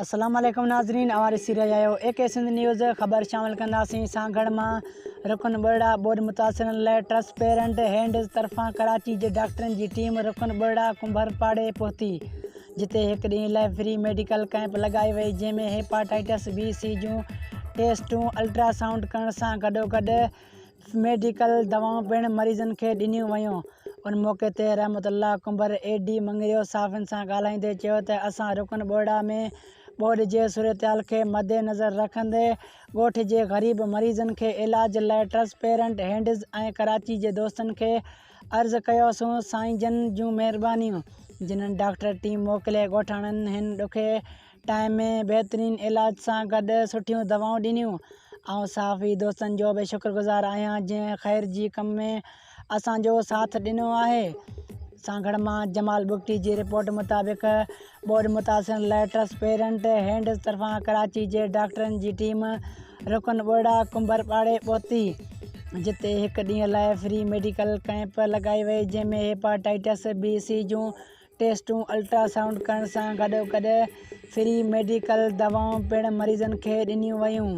السلام عليڪم ناظرين اوهان ڏسي رهيا آهيو اي ڪي سنڌ نيوز خبر شامل ڪنداسين سانگهڙ مان رڪن ٻرڙا ٻوڏ متاثرن لاء ٽرانسپيرنٽ هينڊز طرفان ڪراچي جي ڊاڪٽرن جي ٽيم رڪن ٻرڙا ڪنڀر پاڙي پهتي جتي هڪ ڏينهن لاء فري ميڊيڪل ڪئمپ لڳائي وئي جنهن ۾ هيپاٽائٽس بي سي جون ٽيسٽون الٽرا سائونڊ ڪرڻ سان گڏوگڏ ميڊيڪل دوائون پڻ مريضن کي ڏنيون ويون. ان موقعي تي رحمت الله ڪنڀر اي ڊي مڱريو صحافين سان ڳالهائيندي چيو ته اسان رڪن ٻوڙا ۾ ٻوڏ جي صورتحال کي مدنظر رکندي ڳوٺ جي غريب مريضن کي علاج لاء ٽرانسپيرنٽ هينڊز ۽ ڪراچي جي دوستن کي عرض ڪيوسون سائين جن جون مهربانيون جنھن ڊاڪٽر ٽيم موڪلي ڳوٺاڻن هن ڏکي ٽائيم ۾ بهترين علاج سان گڏ سٺيون دوائون ڏنيون. آئون صحافي دوستن جو به شڪر گذار آهيان جنهن خير جي ڪم ۾ اسان جو ساٿ ڏنو آهي. سانگهڙ مان جمال بگٽي جي رپورٽ مطابق ٻوڏ متاثرن لاء ٽرانسپيرنٽ هينڊز طرفان ڪراچي جي ڊاڪٽرن جي ٽيم رڪن ٻرڙا ڪنڀر پاڙي پهتي جتي هڪ ڏينهن لاء فري ميڊيڪل ڪئمپ لڳائي وئي جنهن ۾ هيپاٽائٽس بي سي جون ٽيسٽون الٽرا سائونڊ ڪرڻ سان گڏوگڏ فري ميڊيڪل دوائون پڻ مريضن کي ڏنيون ويون.